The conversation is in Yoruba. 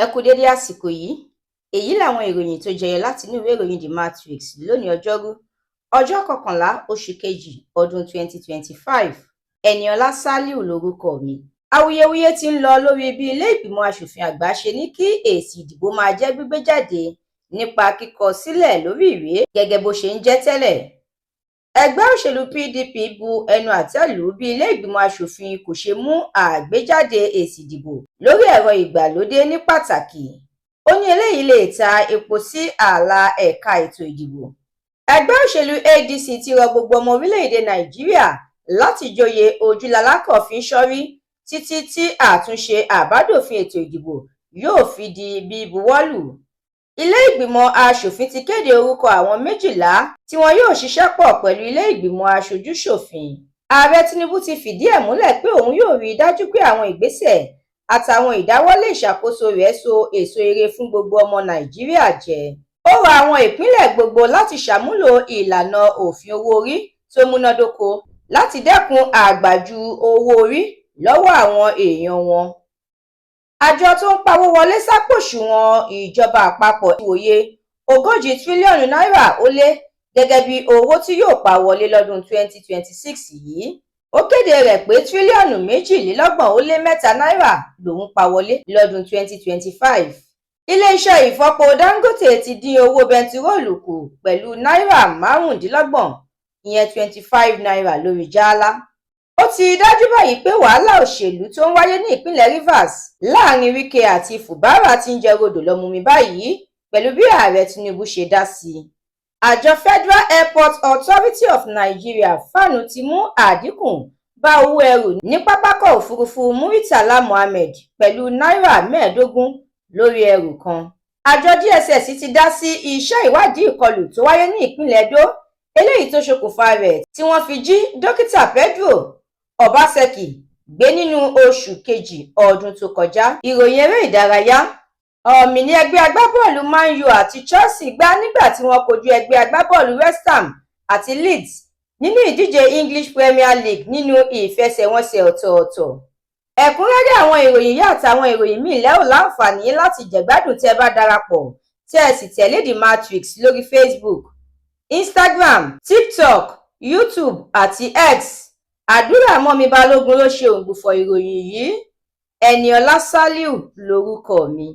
Ẹ kú dédé àsìkò yìí. Èyí làwọn ìròyìn tó jẹyọ látinú ìwé ìròyìn The Matrix lónìí, Ọjọ́rú, ọjọ́ 11 oṣù kejì ọdún 2025. Eniola Saliu lórúkọ mi. Awuyewuye tí ń lọ lórí bí ilé-ìgbìmọ̀ asòfin àgbà ṣe ní kí èsì ìdìbò máa jẹ́ gbígbé jáde nípa kíkọ sílẹ̀ lórí ìwé gẹ́gẹ́ bó ṣe ń jẹ́ tẹ́lẹ̀. Ẹgbẹ́ òṣèlú PDP bu ẹnu àtẹ́ lù bí ilé-ìgbìmọ̀ asòfin kò ṣe mú àgbéjáde èsì ìdìbò lórí ẹ̀rọ ìgbàlódé ní pàtàkì. Ó ní eléyìí lè ta epo sí ààlà ẹ̀ka ètò ìdìbò. Ẹgbẹ́ òṣèlú ADC ti rọ gbogbo ọmọ orílẹ̀-èdè Nàìjíríà láti joyè ojúlalákàn fi ń ṣọ́rí títí tí àtúnṣe àbádòfin ètò ìdìbò yóò fi di bíbuwọ́lù. Ilé-ìgbìmọ̀ asòfin ti kéde orúkọ àwọn 12 tí wọn yóò ṣiṣẹ́ pọ̀ pẹ̀lú ilé-ìgbìmọ̀ aṣojú-ṣòfin. Ààrẹ Tinubu ti fìdí ẹ̀ múlẹ̀ pé òun yóò rí i dájú pé àwọn ìgbésẹ̀ àtàwọn ìdáwọ́lé ìṣàkóso rẹ̀ so èso ire fún gbogbo ọmọ Nàìjíríà jẹ. Ó rọ àwọn ìpínlẹ̀ gbogbo láti ṣàmúlò ìlànà òfin owó-orí tó múnádóko láti dẹ́kun àgbàjù owó-orí lọ́wọ́ àwọn èèyàn wọn. Àjọ tó ń pawó wọlé sápò òṣùwọ̀n ìjọba àpapọ̀ ti wòye 40 tírílíọ̀nù náírà ó lé gẹ́gẹ́ bí owó tí yóò pa wọlé lọ́dún 2026 yìí. Ó kéde rẹ̀ pé tírílíọ̀nù 32.3 náírà lòún pa wọlé lọ́dún 2025. Iléeṣẹ́ ìfọpo Dangote ti dín owó bẹntiróòlù kù pẹ̀lú náírà 25, ìyẹn ₦25 lórí jálá. Ó ti dájú báyìí pé wàhálà òṣèlú tó ń wáyé ní ìpínlẹ̀ Rivers láàrin Wike àti Fubara ti ń jẹ́ rodò lọ mumi báyìí pẹ̀lú bí Ààrẹ Tinubu ṣe dá sí i. Àjọ Federal Airport Authority of Nigeria, FAAN, ti mú àdínkù bá owó ẹrù ní pápákọ̀ òfurufú Muritala Muhammed pẹ̀lú náírà 15 lórí ẹrù kan. Àjọ DSS ti dá sí iṣẹ́ ìwádìí ìkọlù tó wáyé ní ìpínlẹ̀ Edo, eléyìí tó ṣokùnfà rẹ̀ tí wọ́n fi jí Dókítà Pedro Obaseki gbé nínú oṣù kejì ọdún tó kọjá. Ìròyìn eré ìdárayá. Ọ̀mì ní ẹgbẹ́ agbábọ́ọ̀lù Man U àti Chelsea gbá nígbà tí wọ́n kojú ẹgbẹ́ agbábọ́ọ̀lù West Ham àti Leeds nínú ìdíje English Premier League nínú ìfẹsẹ̀wọnsẹ̀ ọ̀tọ̀ọ̀tọ̀. Ẹ̀kúnrẹ́rẹ́ àwọn ìròyìn yìí àtàwọn ìròyìn míì lẹ́ ò láǹfààní láti jẹ̀gbádùn tí ẹ bá darapọ̀ tí ẹ sì tẹ̀lé The Matrix lórí Facebook, Instagram, TikTok, YouTube àti X. Àdúrà mọ́mi Balógun ló ṣe òǹgbùfọ̀ ìròyìn yìí. Eniola Saliu lorúkọ mi.